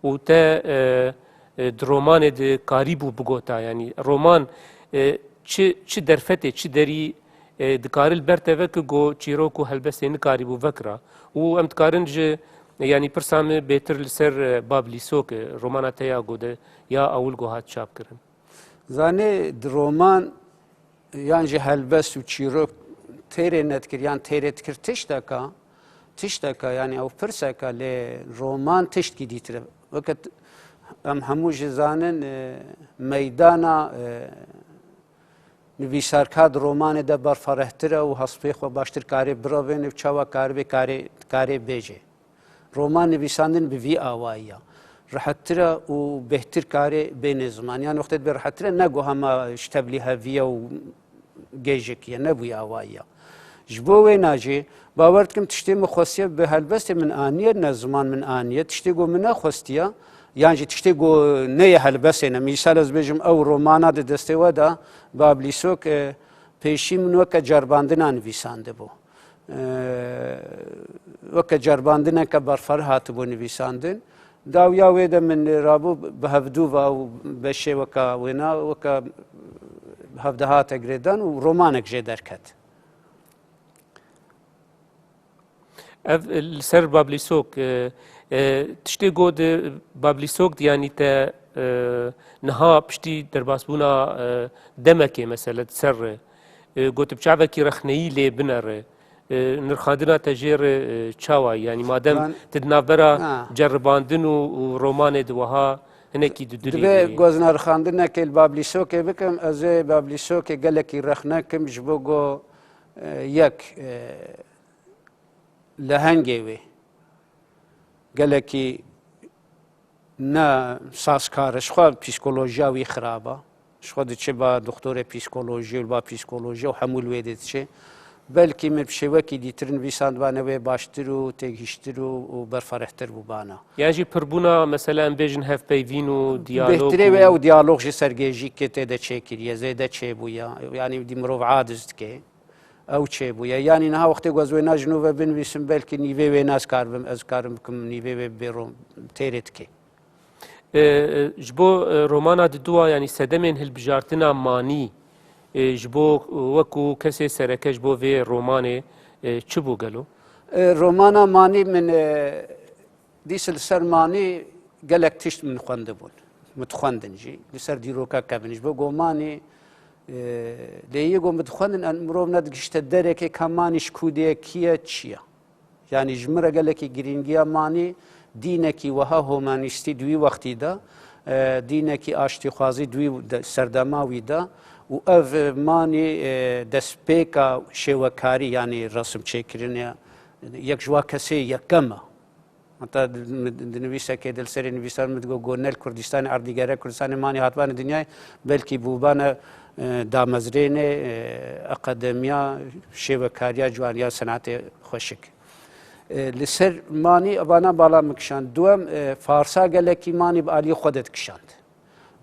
û te, e, e, di romanê de karîbû bigota? Yanî roman, e, çi, çi derfetê, çi derî e, dikare li ber te veke ku çîrok û helbestê nikarîbû vekira. Û em dikarin ji, yanî pirsa min bêtir li ser, e, Bab Lîsok, e, romana te ya ku de, ya ewil ku hat çapkirin. Zanê di roman yan jî helbest û çîrok têrê nedikir yan têrê dikir tişteka, tişteka, yanî ew pirseka, lê roman tiştkî dîtir e. Weke t-, em hemû jî zanin, e, meydana, e, nivîsarka di romanê de berferehtir e û hespê xwe baştir karê birevêne û çawa karibe karê, karê bêje. Roman nivîsandin bi vî awayî ye. Rihettir e û bêhtir karê bêne ziman. Yan wextê dibe rihettir e, ne ku hema ji tevlî heviye û gêjekî ye, ne bi wî awayî ye. Ji bo wêna jî, bawer dikim tiştê min xwestiye bi helbestê min aniye, ne ziman min aniye. Tiştê ku min nexwestiye, yan jî tiştê ku neyê helbestê ne. Mîsal ez bêjim, ew romana di destê we de, Bablîsok, e, pêşî min weke ceribandina nivîsandibû. E, weke ceribandineke berfer hatibû nivîsandin. Dawiya wê de min rabû bi hevdû ve û beşê weke wêna, weke hevde hate girêdan û romanek jê derket. Ev, e, li ser Bablîsok, e, e, tiştê got, e, Bablîsok, yanî te, e, niha piştî derbasbûna, e, demekê, mesele, di ser re, e, got, bi çavekî rexneyî lê binere. E, nirxandina te jê re, e, çawa ye? Yanî madem Yan- tu di navbera Ha. ceribandin û, û romanê de wiha hinekî di dilê Divê de ye. Goznarxandinekê li Bablîsokê bikim, ez ê Bablîsokê gelekî rexne kim ji bo go, e, yek, e, lehengê wê gelekî ne sazkar e, ji xwe psîkolojiya wî xirab e. Ji xwe diçe ba doktorê psîkolojiyê û li ba psîkolojiyê û hemû li wê dê diçe. Belkî min bi şêwekî dîtir nivîsandibane wê baştir û têgihiştir û, û berfarehtir bûbana. Yan jî pirbûna, mesela, em bêjin hevpeyvîn û diyalog. Bêhtirê wê ew diyalog ji sergêjîkê tê de çêkiriye, zêde çêbûye. Yanî dî mirov aciz dike. Ew çêbûye. Yanî niha wextê ku ez wêna ji nû ve binivîsim, belkî nîvê wêna ez karibim, ez karim bikim, nîvê wê bê rom têrê dike. E, e, ji bo, e, romana diduwa, yanî sedemên hilbijartina Manî, e, ji bo, e, wekû kesê sereke ji bo vê romanê, e, çi bû gelo? E, romana Manî min, e, dîs li ser Manî gelek tişt min xwendibûn. Min dixwendin jî. Li ser dîroka kevin. Ji bo ku Manî, e, lê yê ku min dixwendin, en mirov nedigihişte derekê ka Manî ji ku dê ye, kî ye, çi ye. Yanî ji min re gelekî girîngiya Manî dînekî wiha humanîstî di wî wextî de, e, dînekî aştîxwazî di wî de, serdema wî de û ev Manî, e, destpêka şêwekarî, yanî resim çêkirinê, yek ji wa kesê yekem e. Heta di, di nivîsekê de li serê nivîsar min digot, got, ne li Kurdistanê erdî, gere Kurdistanê Manî hatibane dinyayê, belkî bûbane, e, damezrênê, e, akademiya şêwekariya ciwan ya senatê xweşik. E, li ser Manî vana bala min kişand. Duwem, e, Farsa gelekî Manî bi aliyê xwe de dikişand.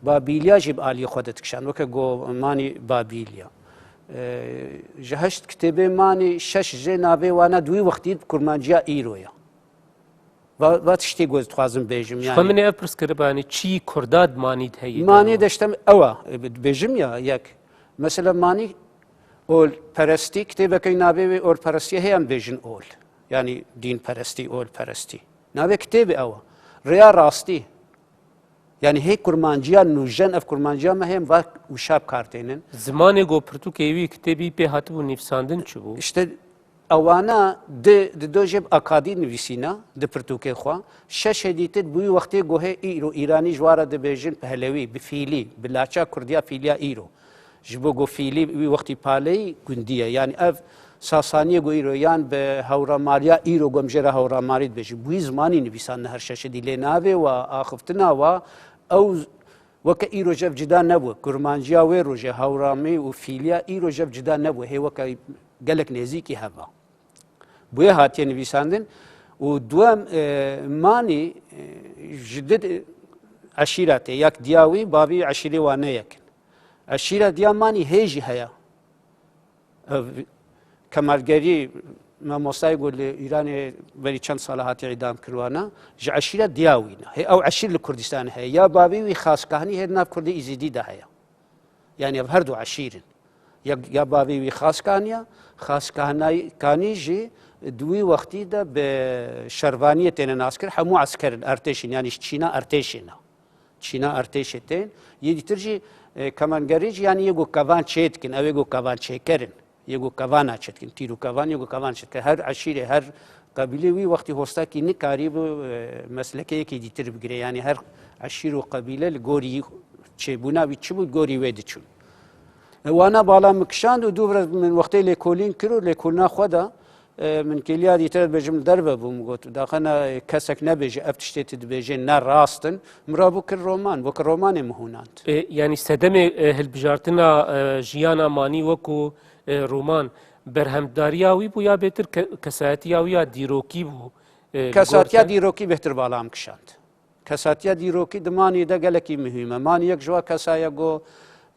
Babîliya jî bi aliyê xwe de dikişand. Weke go Manî Babîliya. E, ji heşt kitêbê Manî şeş jê navê wana di wî wextî di kurmanciya îro ye. Va, va tiştê ku ez dixwazim bêjim, Ji yanî. Xwe min ê ev pirs kiriba, yanî çî Kurda di Manî de heye? Manî de işte ew e, dibêjim ya, yek. Mesela Manî olperestî, kitêbeke navê wê olperestî heye, em bêjin ol. Yanî dînperestî, olperestî. Navê kitêbê ew e. Rêya rastî. Yanî hê kurmanciya nûjen, ev kurmanciya me hê em va wişa bi kar tênin. Zimanê ku pirtûkê wî kitêbî pê hatibû nivîsandin çi bû? İşte ewana di, di do jê bi akadî nivîsîna, di pirtûkê xwe. Şeşê dîtir bi wî wextê gohê îro îranî ji wa re dibêjin pehlewî, bi fîlî, bi laça kurdiya fîliya îro. Ji bo go fîlî wî wextî paleyî gundî ye. Yanî ev Sasaniyê go îro yan bi hewramariya îro, go em jê re hewramarî dibêjin. Bi wî zimanî nivîsandin her şeşê dî. Lê navê wa, axiftina wa, ew weke îro jev cida nebû. Kurmanciya wê rojê, hewramî û fîliya îro jev cida nebû. Hê weke gelek nêzîkî heva. Bûye hatiye nivîsandin. Û duwem, e, Manî, e, ji di eşîra tê. Yek diya wî, bavî eşîrê wa ne yek in. Eşîra diya Manî hê jî heye. Ev Kemalgerî, mamostayê ku li Îranê berî çend sala hatiye îdam kirwana, ji eşîra diya wî ne. Hê ew eşîr li Kurdistanê heye. Ya bavî wî Xaskahnî hê di nav Kurdê Îzîdî de heye. Yanî ev her du eşîr in. Ya, ya bavê wî Xaskahniya, Xaskahna-, Kanî jî di wî wextî de bi şervaniyê têne naskir, hemû esker in, ertêş in, yanî ji çîna ertêşê ne. Çîna ertêşê tên. Yê dîtir jî, e, kemangerî jî, yanî yê ku kevan çê dikin, ew ê ku kevan çêker in. Yê ku kevana çê dikin, tîr û kevan, yê ku kevan çê dikin. Her eşîrê, her qebîlê wî wextî hostakî nikarîbû, e, meslekeyekî dîtir bigire. Yanî her eşîr û qebîle li gorî çêbûna wî çi bû, gorî wê diçûn. E, wana bala min kişand û dû min wextê lêkolîn kir û lêkolîna xwe de, e, min kêliya dîtir dibêjim li derve bûm, got, daxena, e, kesek nebêje, ev tiştê tu dibêjê ne rast in. Min rabû kir roman, weke romanê min hûnand. E, yanî sedemê, e, hilbijartina, e, jiyana Manî wekû, e, roman, berhemdariya wî bû ya bêtir ke-, kesayetiya wî ya dîrokî bû? E, li gor Kesatiya te? Dîrokî bêhtir bala min kişand. Kesatiya dîrokî di Manî de gelekî muhîm e. Manî yek ji wa kesaya go,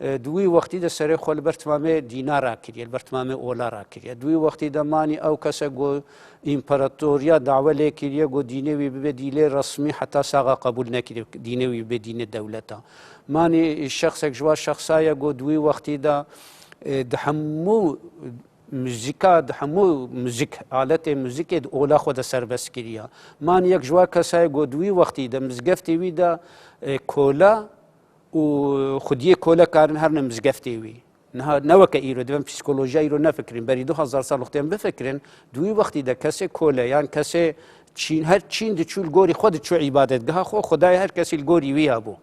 e, di wî wextî de serê xwe li ber timamê dîna rakiriye, li ber timamê ola rakiriye. Di wî wextî de Manî ew kese go împaratoriya dawe lê kiriye, go dînê wî bibe dîlê resmî, heta saxa qebûl nekiriye dînê wî bibe dînê dewleta. Manî şexsek ji wa şexsa ye go di wî wextî de, e, di hemû muzîka, di hemû muzîk, aletê muzîkê di ola xwe de serbest kiriya. Manî yek ji wa kesayê go di wî wextî de mizgeftê wî de, e, kola û xwediyê kole karin herine mizgeftê wî. Niha ne weke îro, divên psîkolojiya îro nefikirin. Berî du hezar sal wextê em bifikirin, di wî wextî de kesê kole yan kesê çîn, her çîn diçû li gorî xwe diçû îbadetgeha xwe, xwedayê her kesî li gorî wî ya bû.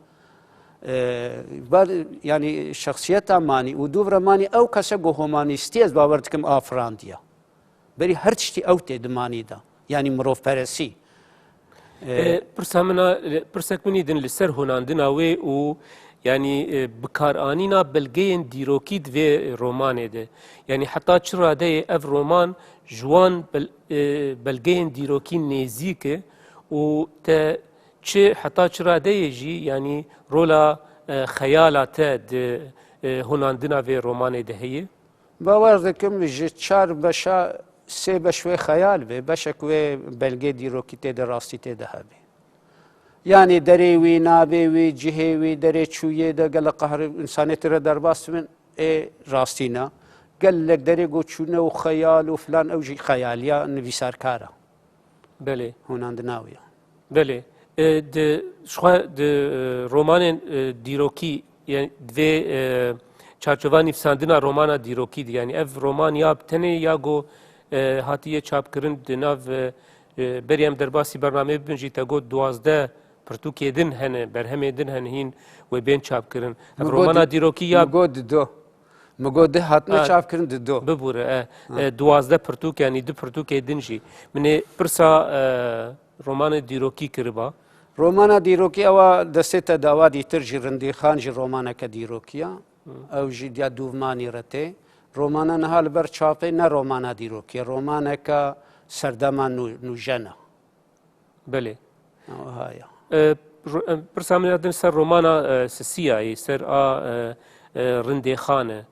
E, bar, yanî şexsiyeta Manî û dûvra Manî ew kese ku humanîstî ez bawer dikim afirandiya. Berî her tiştî ew tê di Manî de. Yanî mirovperesî. E, E, pirsa min a, pirsek min î din li ser hunandina wê û Yanî, e, bikaranîna belgeyên dîrokî di vê romanê de. Yanî heta çi radeyê ev roman ji wan bel-, e, belgeyên dîrokî nêzîk e û te çi, heta çi radeyê jî, yanî rola, e, xeyala te di, e, hunandina vê romanê de heye? Bawer dikim ji çar beşa sê beş wê xeyal be, beşek wê belgê dîrokî tê de, rastî tê de hebe. Yanî derê wî, navê wî, cihê wî, derê çûyê de gelek qehre însanê tire derbas dibin, ê rastî ne. Gelek derê ku çûne û xeyal û filan, ew jî xeyaliya nivîsarkar e. Belê. Hunandina wî ye. Belê. E, di, ji xwe di, e, romanên, e, dîrokî, yani di vê, e, çarçova nivîsandina romana dîrokî de, yani ev roman ya bi tenê ya ku, e, hatiye çapkirin di nav, e, e, berî em derbasî bernameyê bibin jî te got duwazdeh pirtûkê din hene, berhemê din hene hîn wê bên çapkirin. Ev Mi got romana di-, dîrokî ya mi got dido. Mi got di hatine Ha. çapkirin dido. Bibûre, e, Ha. e, duwazdeh pirtûk, yanî du pirtûkê din jî. Min ê pirsa, e, romanê dîrokî kiriba. Romana dîrokî ewa destê te dawa dîtir jî Rindîxan jî romaneke dîrokî ya. Hı. Ew jî diya dûvmanî re tê. Romana niha li ber çapê ne romana dîrokî ye. Romaneke serdema nû-, nûjen e. Belê. Ew ha ya. E, ro-, em, pirsa min ya din ser romana, e, Sisiyayê, ser a, e, e, Rindêxan e.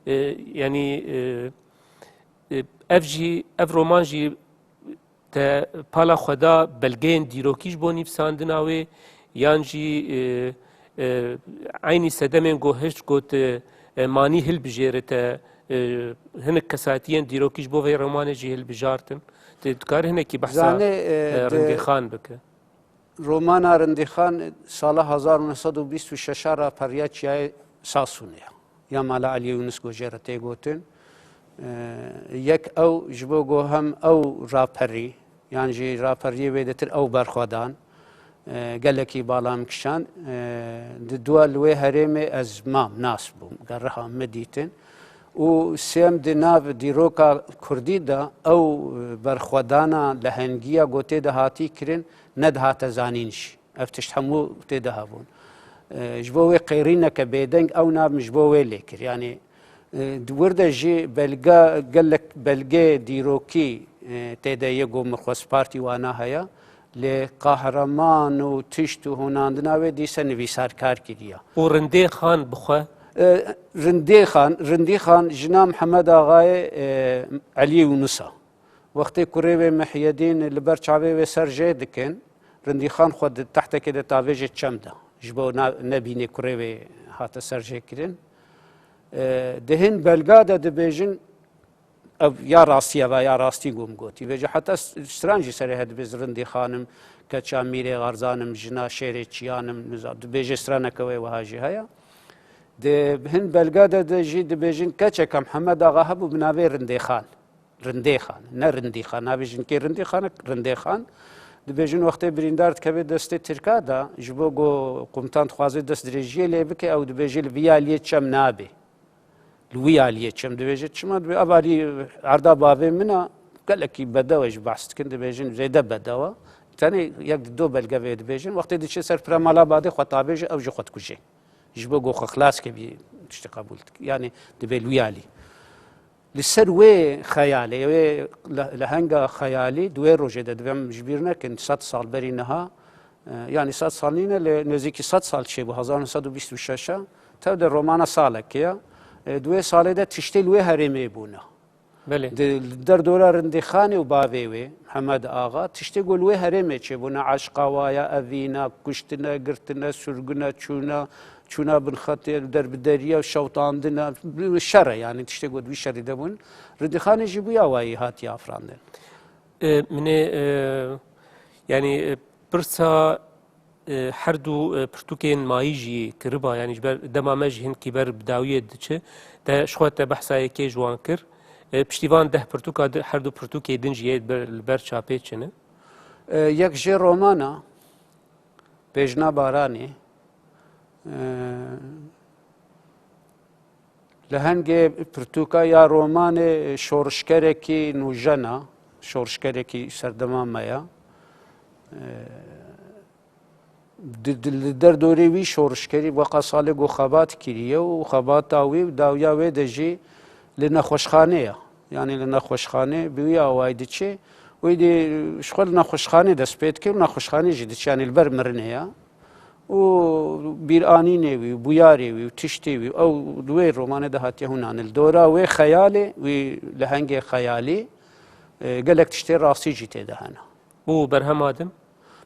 E, yanî, e, e, ev jî, ev roman jî te pala xwe da belgeyên dîrokî ji bo nivîsandina wê, yan jî, e, e, eynî sedemên ku hişt got, e, e, manî hilbijêre te, e, hinek kesatiyên dîrokî ji bo vê romanê jî hilbijartin? Te dikarî hinekî behsa, Zanê, e, e, di Rindîxan bike? Romana Rindîxan sala hezar û neh sed û bîst û şeş a raperiya Çiyayê Sasûnê ya. Ya Mala Eliyê Yûnis ku jê re tê gotin. E, yek ew ji bo ku hem ew raperî, yan jî raperiyê wê ditir ew berxwedan, e, gelekî bala min kişand. E, di dua li wê herêmê ez mam, nas bûm, geriha min dîtin. Û sêm di nav dîroka kurdî de ew berxwedana lehengiya ku tê de hatî kirin, nedihate zanîn jî. Ev tişt hemû tê de hebûn. E, ji bo wê qêrîneke bêdeng ew nav min ji bo wê lê kir. Yanî, e, di wir de jî belge, gelek belgê dîrokî, e, tê de yê ku min xwest partî wana heye. Lê qehreman û tişt û hunandina wê dîse nivîsarkar kiriye. Û Rindê Xan bi xwe? E, Rindê Xan, Rindî Xan jina Mihemed Axayê, e, Elî Yûnus e. Wextê kurê wê Mihyedîn li ber çavê wê ser jê dikin, Rindîxan xwe di tehtekê de tavêje çem de. Ji bo na-, nebînê kurê wê hate ser jê kirin. E, di hin belga de dibêjin, ev ya rastî ye, va ya rastî gom gotî. Vêce heta s-, stran jî serê he dibê Rindîxan im, keça Mîrê Xerzan im, jina Şêrê Çiyan im, niza-, dibêje straneke wê wiha jî heye. Di hin belga de, de jî dibêjin keçeke Mihemed Axa hebû bi navê Rindêxan. Rindêxan, ne Rindîxan. Navê jinkê Rindîxan e, Rindêxan. Dibêjin wextê birîndar dikeve destê Tirka de, ji bo ku komutan dixwaze destdirêjiyê lê bike, ew dibêje li vî aliyê çem nabe. Li wî aliyê çem dibêje. Çima dibê, ev alî erda bavê min e, gelekî bedew e, ji behs dikin, dibêjin zêde bedew e. Tenê yek di do belge vê dibêjin. Wextê diçe ser pira Malabadê xwe tavêje, ew jî xwe dikuje. Ji bo ku xwe xilas kevî tiştê qebûl dike. Yanî dibê li wî alî. Li ser wê xeyalê, wê le-, lehenga xeyalî di wê rojê de divêm ji bîr nekin, sed sal berî niha, e, yanî sed sal nîne, lê nêzîkî sed sal çêbû, hezar neh sed û bîst û şeş e, tev de romana salekê ye. E, di wê salê de tiştê li wê herêmê bûne. Belê. Di, li derdora Rindîxanê û bavê wê, Mihemed Axa, tiştê ku li wê herêmê çêbûne, eşqa wa ye, evîna, kuştine, girtine, sürgüne, çûne, çûna bin xetê, derbideriya, şewtandina, şer e, yanî tiştê ku di wî şerî de bûn. Rindîxanê jî bûya wayî hatiye afirandin. E, min ê, e, yanî, e, pirsa, e, her du, e, pirtûkên mayî jî kiriba, yanî ji ber dema me jî hinkî ber bi dawiyê diçe. Te ji xwe te behsa yekê ji wan kir. E, piştî van deh pirtûka di, her du pirtûkê din jî yê ber, li ber çapê çi ne? E, yek jê romana, Bêjna Baranê, e, lehengê pirtûka ya romanê şorişgerekî nûjen e, şorişgerekî serdema me ye. E, Di, di, li derdorê wî şorişkerî weqa salê ku xebat kiriye û xebata wî û dawiya wê de jî li nexweşxanê ye. Yanî li nexweşxanê bi wî awayî diçe. Wî dî ji xwe li nexweşxanê dest pê dike û nexweşxanê jî diçe, yanî li ber mirinê ye. Û bîranînê wî, bûyarê wî û tiştê wî, ew li wê romanê de hatiye hûnanê. Li dora wê xeyalê, wî lehengê xeyalî, e, gelek tiştê rastî jî tê de hene. Û berhema din?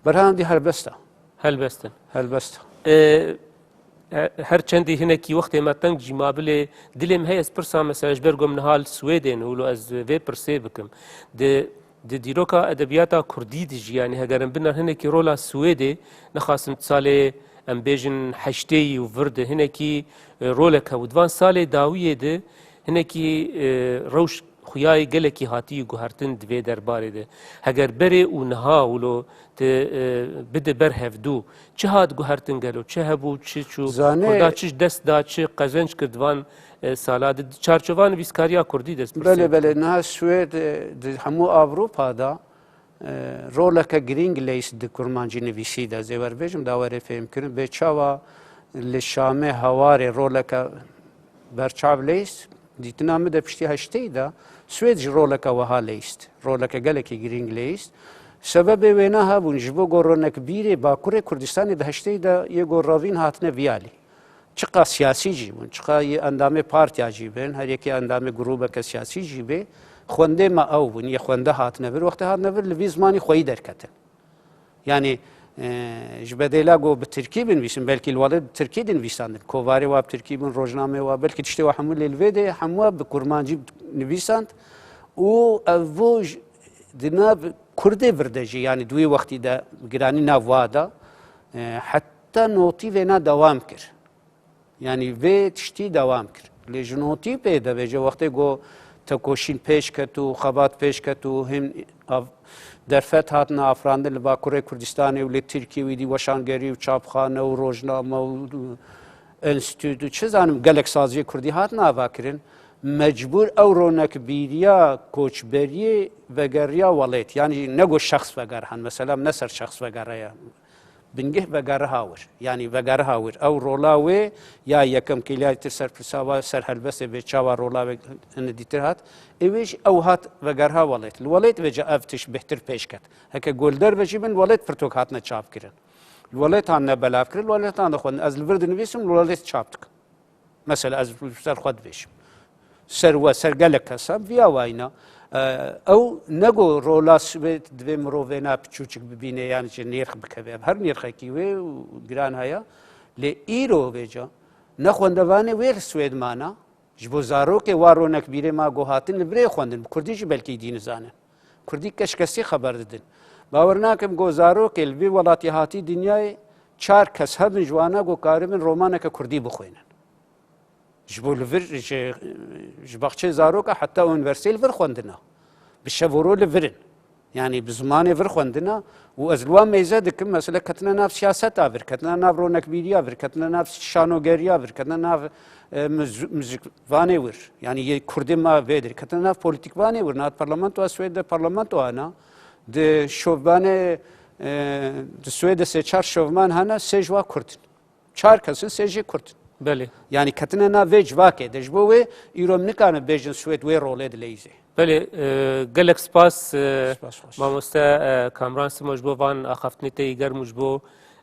Berhema din helbest e. Helbest in. Helbest e. E, he-, her çendî hinekî wextê me teng jî mabilê dilê min heye ez pirsa, mesela, ji ber ku em niha li Swêdê ne, wilo ez vê pirsê bikim. Di, di dîroka edebiyata kurdî de jî, yanî heger em biner hinekî rola Swêdê, nexasim salê, em bêjin, heştêyî û vir de hinekî, e, rolek hebû. Di van salê dawiyê de hinekî, e, rewş xuyayê gelekî hatî guhertin di vê derbarê de. Heger berê û niha wilo te, e, bide ber hevdû, çi hat guhertin gelo? Çi hebû, çi çû? Zanê Kurda çi ji dest da, çi qezenc kir di van, e, sala de? Di çarçova nivîskariya kurdî de ez pirsê Belê, belê. Niha Swêd, e, di hemû Ewropa de, e, roleke girîng leyst di kurmancî nivîsî de, zê wer bêjim, da werê fêhmkirin. Bê çawa li Şamê hewarê roleke berçav leyst, dîtina min de piştî heştêyî de Swêd jî roleke wiha leyst. Roleke gelekî girîng leyst. Sebebê wêna hebûn, ji bo ku ronekbîrê Bakurê Kurdistanê di heştêyî de yê ku revîn hatine vî alî. Çiqa siyasî jî bûn, çiqa yê endamê partiya jî bin, her yekê endamê grûbeke siyasî jî bê, xwendê me ew bûn, yê xwende hatine vir, wextê hatine vir li vî zimanî xweyî derketin. Yanî, e, ji bedêla ku bi tirkî binivîsin, belkî li welêt bi tirkî dinivîsandin. Kovarê wa bi tirkî bûn, rojnameyê wa, belkî tiştê wa hemû lê li vê de hemû bi kurmancî nivîsand û ev bo ji, di nav kurdê vir de jî, yanî di wî wextî de giranî nav wa da, e, heta notî vêna dewam kir. Yanî vê tiştî dewam kir. Lê ji notî pê de bêje wextê ku tekoşîn pêş ket û xebat pêş ket û him av-, derfet hatine afirandin li Bakurê Kurdistanê û li Tirkiyê wî dî weşangerî û çapxane û rojname û enstîtû û çi zanim gelek saziyê kurdî hatine avakirin. Mecbûr ew ronekbîriya koçberiyê vegeriya welêt. Yanî ne ku şexs vegerihan, mesela ne ser şexs vegeriya. Bingeh vegeriha wir. Yanî vegeriha wir. Ew rola wê ya yekem kêliya dîtir ser pirsa wa ser helbestê bê çawa rola wê hine dîtir hat. Ê wê jî ew hat vegeriha welêt. Li welêt vêca ev tişt bêhtir pêş ket. Heke ku li derve jî bin welêt pirtûk hatine çapkirin. Li welêt hatine belavkirin, li welêt hatine xwendin. Ez li vir dinivîsim, li welêt çap dikim. Mesela ez li ser xwe dibêjim. Ser we, ser gelek kesan viya wayna. E, ew ne ku rola Swêd divê mirovêna piçûçik bibîne yan jî nêrx bikeve. Ev her nêrxekî wê û giran heye. Lê îro vêca ne xwendevanê wê li Swêd mana. Ji bo zarokê wa ronekbîrê ma ku hatin li virê xwendin, bi kurdî jî belkî dî nizanin. Kurdî keşkesî xeber didin. Bawer nakim ku zarokê li vî welatî hatî dinyayê çar kes hebin ji wana ku karibin romaneke kurdî bixwînin. Ji bo li vir, ji, ji baxçeyê zaroka heta unîversîteyê li vir xwendina. Bi şev û roj li vir in. Yanî bi zimanê vir xwendina û ez li wan meyze dikim, mesela ketine nav siyaseta vir, ketine nav ronekbîriya vir, ketine nav şanogeriya vir, ketine nav, e, miz-, muzîkvanê wir. Yanî yê kurdê ma vê dir, ketine nav polîtîkvanê wir. Niha parlamentoya Swêd de parlamento hene. Di şovbanê, e, di Swêdê sê çar şovman hene, sê ji wa kurd in. Çar kes in, sê jê kurd in. Belê. Yanî ketine nav vê civakê de. Ji bo wê îro em nikarin bêjin Swêd wê rolê dileyîzê. Belê, e, gelek spas, e, Spas xweş. Mamoste, e, Kamran Simo, ji bo van axaftinê te yî germ û ji bo,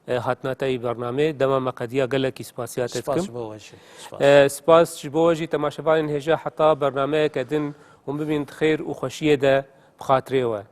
e, hatina te yî bernamê. Dema me qediya, gelekî spasiya te Spas dikim. Ji bo we jî. Spas. E, spas ji bo we jî, temaşevanên hêja, heta bernameyeke din hûn bibînin di xêr û xweşiyê de bi xatirê we.